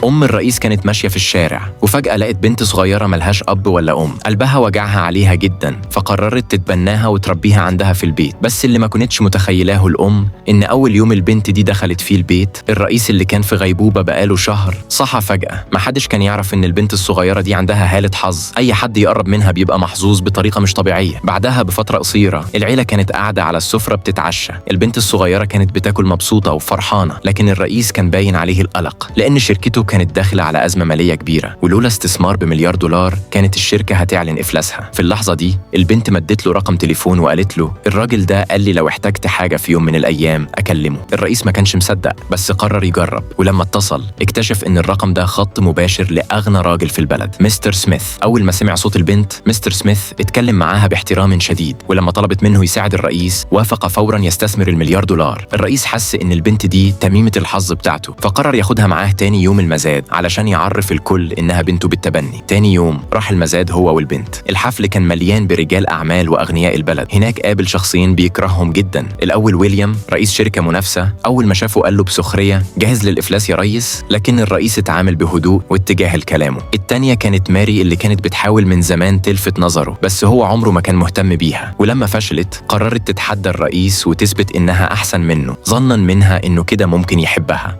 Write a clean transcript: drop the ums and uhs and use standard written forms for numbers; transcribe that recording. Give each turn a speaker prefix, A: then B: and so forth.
A: أم الرئيس كانت ماشية في الشارع وفجأة لقت بنت صغيرة ملهاش أب ولا أم. قلبها وجعها عليها جدا، فقررت تتبناها وتربيها عندها في البيت. بس اللي ما كنتش متخيلاه الأم إن أول يوم البنت دي دخلت فيه البيت، الرئيس اللي كان في غيبوبة بقاله شهر صحى فجأة. ما حدش كان يعرف إن البنت الصغيرة دي عندها هالة حظ، أي حد يقرب منها بيبقى محظوظ بطريقة مش طبيعية. بعدها بفترة قصيرة العيلة كانت قاعدة على السفرة بتتعشى. البنت الصغيرة كانت بتاكل مبسوطة وفرحانة، لكن الرئيس كان باين عليه القلق لأن شركته كانت داخلة على أزمة مالية كبيرة، ولولا استثمار ب1 مليار دولار كانت الشركة هتعلن إفلاسها. في اللحظة دي البنت مدت له رقم تليفون وقالت له: الراجل ده قال لي لو احتجت حاجة في يوم من الأيام أكلمه. الرئيس ما كانش مصدق بس قرر يجرب، ولما اتصل اكتشف إن الرقم ده خط مباشر لأغنى راجل في البلد، مستر سميث. أول ما سمع صوت البنت، مستر سميث اتكلم معاها باحترام شديد، ولما طلبت منه يساعد الرئيس وافق فورا يستثمر المليار دولار. الرئيس حس إن البنت دي تميمة الحظ بتاعته، فقرر ياخدها معاه تاني يوم المزاد علشان يعرف الكل إنها بنته بالتبني. تاني يوم راح المزاد هو والبنت. الحفل كان مليان برجال أعمال وأغنياء البلد. هناك قابل شخصين بيكرههم جدا. الأول ويليام، رئيس شركة منافسة. أول ما شافه قال له بسخرية: جاهز للإفلاس يا ريس؟ لكن الرئيس اتعامل بهدوء واتجاهل كلامه. التانية كانت ماري، اللي كانت بتحاول من زمان تلفت نظره بس هو عمره ما كان مهتم بيها، ولما فشلت قررت تتحدى الرئيس وتثبت إنها أحسن منه، ظنا منها إنه كده ممكن يحبها.